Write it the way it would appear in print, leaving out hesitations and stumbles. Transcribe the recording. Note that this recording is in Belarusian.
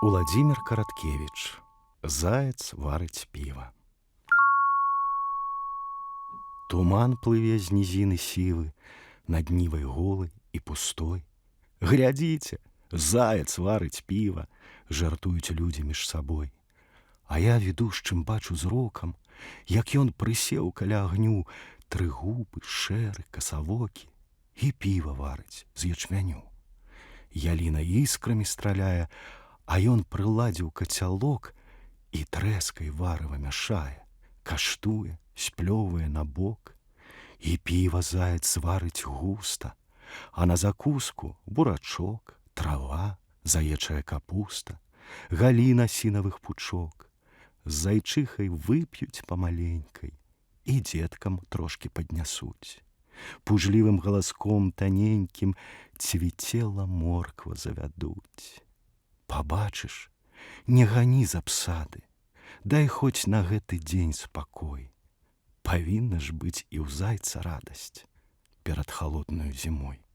Уладзімир Караткевич. Заяц варыць піва. Туман плыве з нізіны сівы над нівай голай і пустой. Глядзіце, заяц варыць піва, жартуюць людзі між сабой. А я відушчым бачу зрокам, як ён прысеў каля агню, тры губы, шэры, касавокі, і піва варыць з ячмяню. Яліна іскрамі страляе, а ён прыладзіў кацялок і трэскай варыва мяшае, каштуе, сплёўвае на бок. І піва заяц варыць густа, а на закуску бурачок, трава, заечая капуста, галіна асінавых пучок. З зайчыхай вып'юць памаленькай і дзеткам трошкі паднясуць. Пужлівым галаском таненькім цвіцела морква завядуць. Пабачыш, не гані з абсады, дай хоць на гэты дзень спакой. Павінна ж быць і ў зайца радасць перад халоднаю зімой.